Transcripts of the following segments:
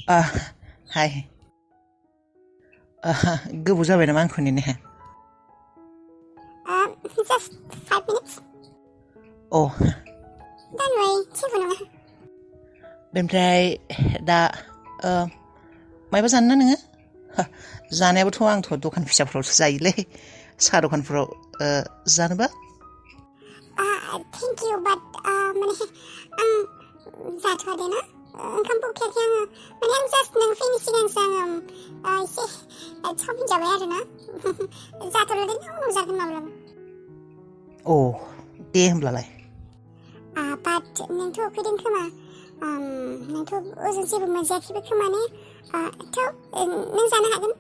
Hi. Gobaव जाबाय नामा आंखौ नेनाया? Just 5 minutes. Oh. Don't worry, जेबो नङा. बेनिफ्राय दा मायबा जानो ना नोङो? जानायाबोथ' आंथ' दखान फिसाफ्रावसो जायोलै. साहा दखानफ्राव जानोबा? Thank you, but माने आं जाथ'वादे ना? ओंखाम उखैयाखै आङो. माने आं just नों फैनो सिगांसो आङो एसे चावमिन जाबाय आरो ना. जाथ'ला दे उनाव जागोन माब्लाबा. Oh, दे होमब्लालाय. But नोंथ' उखैदों खोमा. नोंथ' ओजों जेबो मोनजायाखैबो खोमा ने? नों जानो हागोन?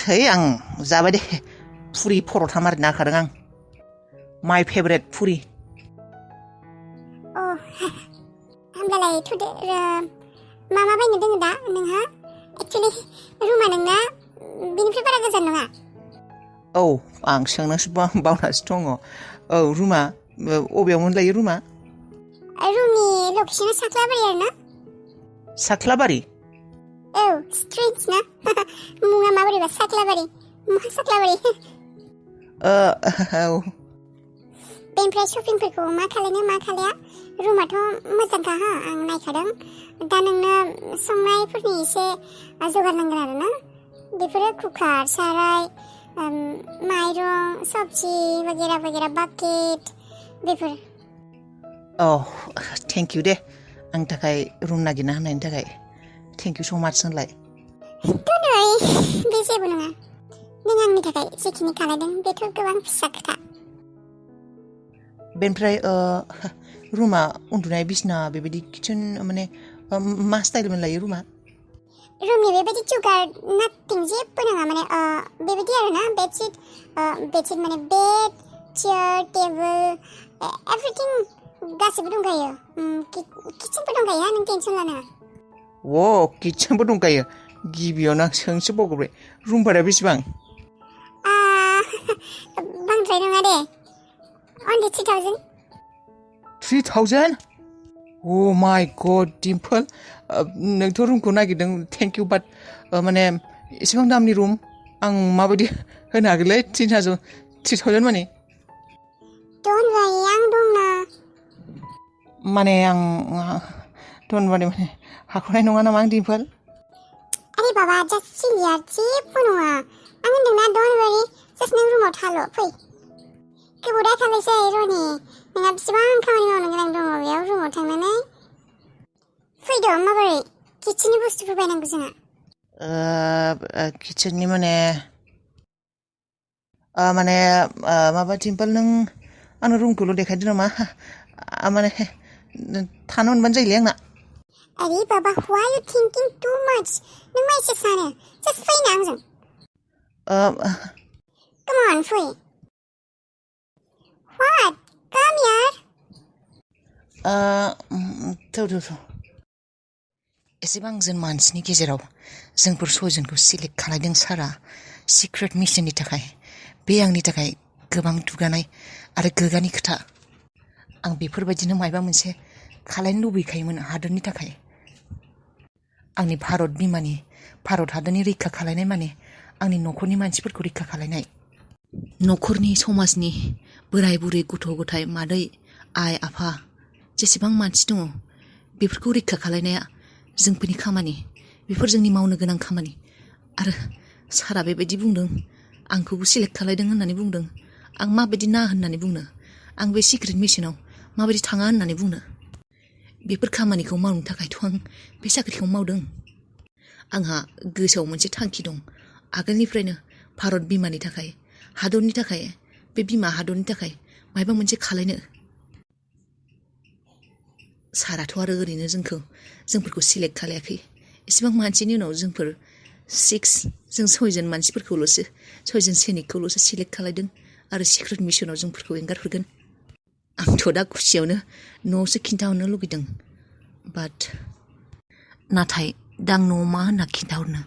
है आं जाबाय दे. पुरि पर'था मारिना होखादों आं. My favorite Puri. Oh, होमब्लालाय थुदो मा बायनो दोङो दा नोंहा? Actually रुमा नोंना बिनिफ्राय बारा गोजान नङा. औ आं सोंनोसो बावनासो दङ. औ रुमा अबेयावमोन लायो रुमा? रुमनि लकेसना साख्लाबारि आरो ना? साख्लाबारि? औ स्ट्रेट ना? मुङा माबोरैबा साख्लाबारि. मा साख्लाबारि? औ. बेनिफ्राय शपिंफोरखौ मा खालाया? रुमाथ' मोजांखा हा आं नायखादों. दा नोंनो संनायफोरनि एसे जगार नांगोन आरो ना? बेफोरो कुकार, साराय, माइरं, सब्जि वगैरह बाकेट बेफोर. Oh, thank you दे. आंनि थाखाय रुम नागिरना होनायनि थाखाय. Thank you so much होनलाय. Don't worry, बे जेबो नङा. नों आंनि थाखाय जेखिनि खालायदों बेथ' गोबां फिसा खोथा. बेनिफ्राय रुमा उन्दुनाय बिसना बेबायदि किचेन माने मा स्टाइलमोन लायो रुमा? रुमनि बेबायदि जुगार नाथिं जेबो नङा माने बेबायदि आरो ना बेडशिट माने बेड, चेयार, टेबोल एभ्रिथिं गासिबो दंखायो. किचेनबो दंखायो नों टेनसन लानाङा. किचेनबो दंखायो. गिबियावनो आं सोंसो बावगारबाय. रुम भाराया बेसेबां? बांद्राय नङा दे. Only 3,000. 3,000? Oh my god, Dimple. नोंथ' रुमखौ नागिरदों थेंक इउ बाट माने एसेबां दामनि रुम आं माबायदि होनो हागोनलै 3,000 माने? Don't worry, आं दंना. माने आं माने हाख'नाय नङा नामा आं Dimple? अरे बाबा just सिलियार जेबो नङा. आं होनदोंना don't worry, just नों रुमाव थाल' फै. गोबाव दाखालायसै रनि. नोंहा बेसेबां खामानि मावनो गोनां दङ बेयाव रुमाव थांनानै. फैद' माबोरै? किचेननि बुस्थुफोर बायनांगौ जोंहा. किचेननि माने माबा Dimple नों आंनो रुमखौल' देखायदो नामा? माने थानो मोनबानो जायोलै आंना. अरे बाबा why you thinking too much? नों मा एसे सानो? just फैना आंजों. Come on, फै. What? Come यार. थौ. एसेबांजोन मानसिनि गेजेराव जोंफोर सयजनखौ सिलेक्ट खालायदों सारा सिक्रेट मिशननि थाखाय. बे आंनि थाखाय गोबां दुगानाय आरो गोगानि खोथा. आं बेफोरबायदिनो मायबा मोनसे खालायनो लुबैखायोमोन हादोरनि थाखाय. आंनि भारत बिमानि भारत हादोरनि रैखा खालायनाय माने आंनि न'खरनि मानसिफोरखौ रैखा खालायनाय. न'खरनि समाजनि बोराय बुरै गथ' गथाय मादै आइ आफा जेसेबां मानसि दङ बेफोरखौ रैखा खालायनाया जोंफोरनि खामानि. बेफोर जोंनि मावनो गोनां खामानि. आरो सारा बेबायदि बुंदों आंखौबो सिलेक्ट खालायदों होननानै बुंदों. आं माबायदि ना होननानै बुंनो? आं बे सिक्रेट मिशनाव माबायदि थाङा होननानै बुंनो? बेफोर खामानिखौ मावनो थाखायथ' आं बे साख्रिखौ मावदों. आंहा गोसोआव मोनसे थांखि दं आगोलनिफ्रायनो भारत बिमानि थाखाय हादरनि थाखाय बे बिमा हादरनि थाखाय मायबा मोनसे खालायनो. साराथ' आरो ओरैनो जोंफोरखौ सिलेक्ट खालायाखै. एसेबां मानसिनि उनाव जों 6 मानसिफोरखौल'सो 6 सैनिकखौल'सो सिलेक्ट खालायदों आरो सिक्रेट मिशनाव जोंफोरखौ एंगारहरगोन. आंथ' दा खुसियावनो न'आवसो खिन्थाहरनो लुगैदों. नाथाय दा आं न'आव मा होनना खिन्थाहरनो?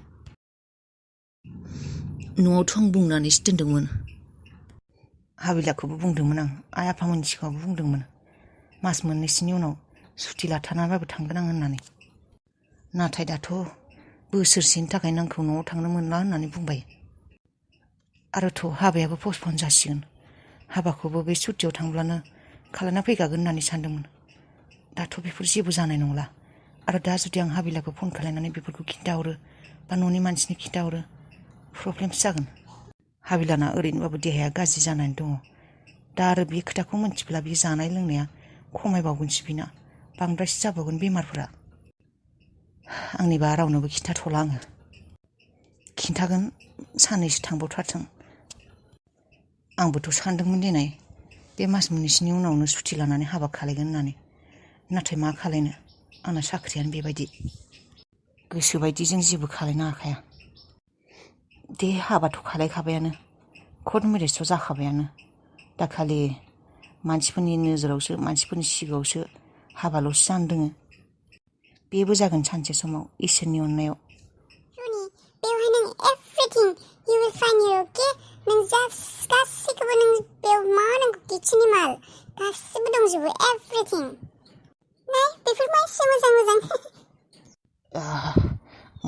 न'आवथ' आं बुंनानैसो दोनदोंमोन. हाबिलाखौबो बुंदोंमोन आं आइ आफामोननि सिगाङावबो बुंदोंमोन मास मोननैसोनि उनाव सुथि लाथारनानैबाबो थांगोन आं होननानै. नाथाय दाथ' बोसोरसेनि थाखाय नोंखौ न'आव थांनो मोनला होननानै बुंबाय आरोथ' हाबायाबो पस्टपन जासिगोन हाबाखौबो बे सुटियाव थांब्लानो खालामना फैखागोन होननानै सानदोंमोन दाथ' बेफोर जेबो जानाय नंला आरो दा जुदि आं हाबिलाखौ फन खालामनानै बेफोरखौ खिन्थाहरो बा न'नि मानसिनि खिन्थाहरो प्रब्लेमसो जागोन हाबिलाना ओरैनोबाबो देहाया गाज्रि जानानै दङ दा आरो बे खोथाखौ मिन्थिब्ला बे जानाय लोंनाया खमायबावगोनसो बिना बांद्रायसो जाबावगोन बेमारफोरा आंनिबा रावनोबो खिन्थाथ'ला आङो खिन्थागोन साननैसो थांबावथारथों आंबोथ' सानदोंमोन दिनै बे मास मोननैसोनि उनावनो सुथि लानानै हाबा खालायगोन होननानै नाथाय मा खालायनो आंना साख्रियानो बेबायदि गोसोबायदि जों जेबो खालायनो हाखाया दे हाबाथ' खालायखाबायानो कर्ट मेरेजथ' जाखाबायानो दा खालि मानसिफोरनि नोजोरावसो मानसिफोरनि सिगाङावसो हाबाल'सो जानो दोङो बेबो जागोन सानसे समाव इसोरनि अननायाव रनि बेवहाय नों everything you will find here, okay? नों जास्ट गासैखौबो नों बेयाव मा नांगौ किचेननि माल गासिबो दंजोबो एभ्रिथिं नाय बेफोर मा एसे मोजां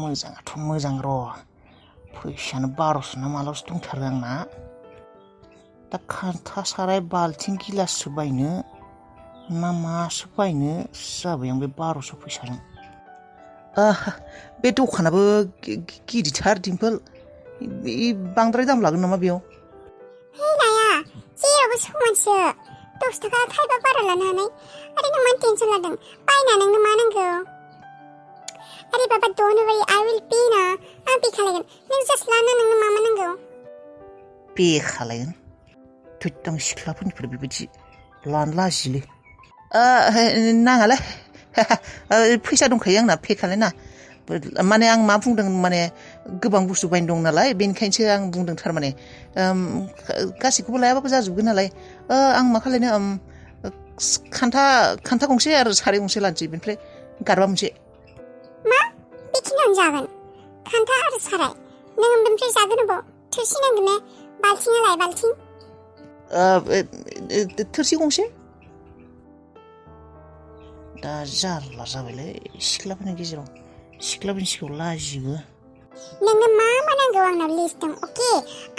मोजाङाथ' मोजां र' फैसायानो 1200 ना माल'सो दंथारो आंना दा खान्था साराय बाल्थिं गिलाससो बायनो ना मासो बायनो जाबाय आं बे 1200 फैसाजों बे दखानाबो गिदिरथार दिम्पोल बांद्राय दाम लागोन नामा बेयाव है लाया जेरावबो समानसो 10 थाखा थाइबा बारा लानो हानाय आरे नों मानो टेनसन लादों बायना नोंनो मा नांगौ अरे बाबा don't worry I will pay ना आं पे खालायगोन नों जास्ट लाना नोंनो मा नांगौ पे खालायगोन थैद आं सिख्लाफोरनिफ्राय बेबायदि लानो लाजियोलै नाङालै फैसा दंखायो आंना पे खालायना माने आं मा बुंदों माने गोबां बुस्थु बायनो दं नालाय बेनिखायनोसो आं बुंदों थारमाने गासैखौबो लायाबाबो जाजोबगोन नालाय आं मा खालायनो खान्था गंसे आरो साराय गंसे लानोसै बेनिफ्राय गारबा मोनसे मा बेखिनियावनो जागोन खान्था आरो साराय नों बेनिफ्राय जागोन अबाव थोरसि नांगोन ने बाल्थिङालाय बाल्थिं थोरसि गंसे दा जारला जाबायलै सिख्लाफोरनि गेजेराव सिख्लाफोरनि सिगाङाव लाजियोबो नोंनो मा नांगौ आंनाव लिस्ट दं अके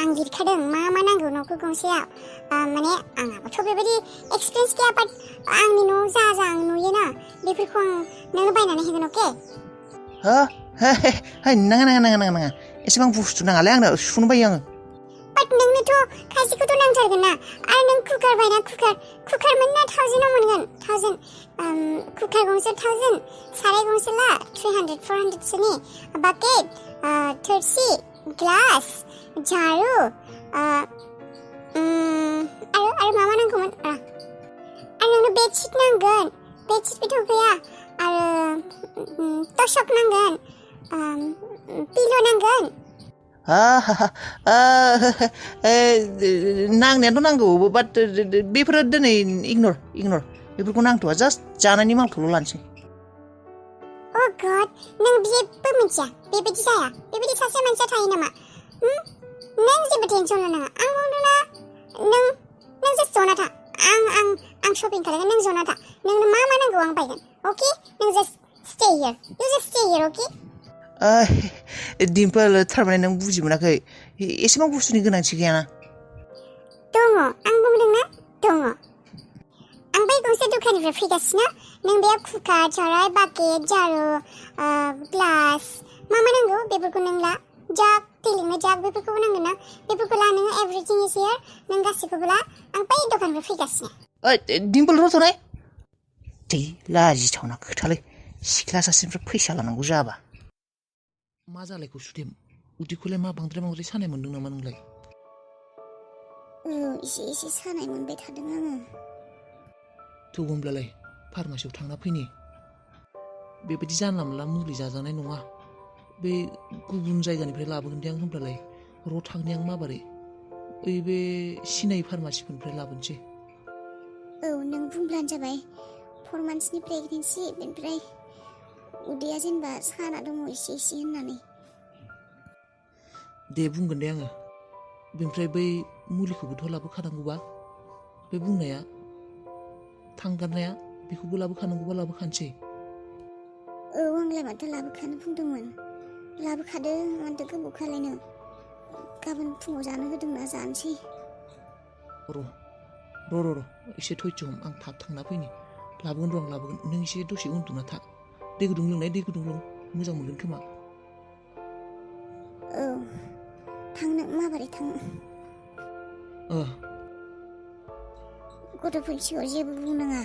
आं लिरखादों मा नांगौ न'खौ गंसेयाव माने आंहाबोथ' बेबायदि एक्सपिरियेन्स गैया बाट आंनि न'आव जा आं नुयोना बेफोरखौ आं नोंनो बायनानै होगोन अके नाङा एसेबां बुस्थु नाङालै आंनो सुनो बायो आङो बाट नोंनोथ' खायसेखौथ' नांथारगोन ना आरो नों कुकार बायना कुकार मोनना 1000आव मोनगोन 1000 कुकार गंसे 1000 साराय गंसे ला 300 400 सोनि बाकेट थोरसि ग्लास झाड़ू आरो मा नांगौमोन आरो नोंनो बेडशीट नांगोन बेडशीटबोथ' गैया आरो तशक नांगोन पिलो नांगोन नांनायाथ' नांगौ बाट बेफोरो दिनै इगनर बेफोरखौ नांथ'आ जास्ट जानायनि मालखौल' लानोसै अ गड नों जेबो मिथिया बेबायदि जाया बेबायदि सासे मानसिया थायो नामा नों जेबो टेनसन लानाङा आं बुंदोंना नों जास्ट जना था आं शपिं खालामगोन नों जना था नोंनो मा नांगौ आं बायगोन अके नों जास्ट स्टे हियर अके दिम्पोल थारमाने नों बुजि मोनाखै एसेबां बुस्थुनि गोनांथि गैयाना दङ आं बुंदोंना दङ आं बै गंसे दखाननिफ्राय फैगासिनो नों बेयाव कुकार साराय बाकेट झाड़ू ग्लास मा नांगौ बेफोरखौ नों ला जाग दै लोंनो जाग बेफोरखौबो नांगोन ना बेफोरखौ ला नोङो एभ्रिथिं इज हियर नों गासैखौबो ला आं बै दखाननिफ्राय फैगासिनो दिम्पोल रथ'नाय दै लाजिथावना खोथालै सिख्ला सासेनिफ्राय फैसा लानांगौ जाबा मा जालायखौ सुदेम उदैखौलाय मा बांद्राय सानाय मोन्दों नामा नोंलाय एसे सानाय मोनबाय थादों आङो थौ होमब्लालाय फार्मासियाव थांना फैनि बेबायदि जानला मोनला मुलि जाजानाय नङा बे गुबुन जायगानिफ्राय लाबोगोन दे आं होमब्लालाय र' थांनि आं माबारै बे सिनाय फार्मासिफोरनिफ्राय लाबोनोसै नों बुंब्लानो जाबाय 4 मान्थ्सनि प्रेगनेन्सि बेनिफ्राय उदैया जेनेबा साना दङ एसे होननानै दे बुंगोन दे आङो बेनिफ्राय बै मुलिखौबोथ' लाबोखानांगौबा बे बुंनाया थांगारनाया बेखौबो लाबोखानांगौबा लाबोखानोसै आंलाय माथो लाबोखानो बुंदोंमोन लाबोखादो मानोथो गोबाव खालायनो गाबोन फुङाव जानो होदोंना जानोसै र' एसे धैर्य हम आं थाब थांना फैनि लाबोगोन आं लाबोगोन नों एसे दसे उन्दुना था दै गुदुं लों मोजां मोनगोन खोमा थांनो माबोरै थांनो गथ'फोरनि सिगाङाव जेबो बुंनाङा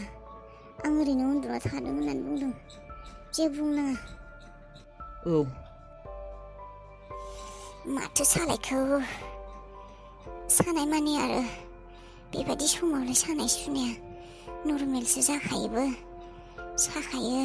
आं ओरैनो उन्दुना थादों होननानै बुंदों जेबो बुंनाङा माथो सालायखो सानाय माने आरो बेबायदि समावलाय सानाय सुनाया नर्मेलसो जाखायोबो साखायो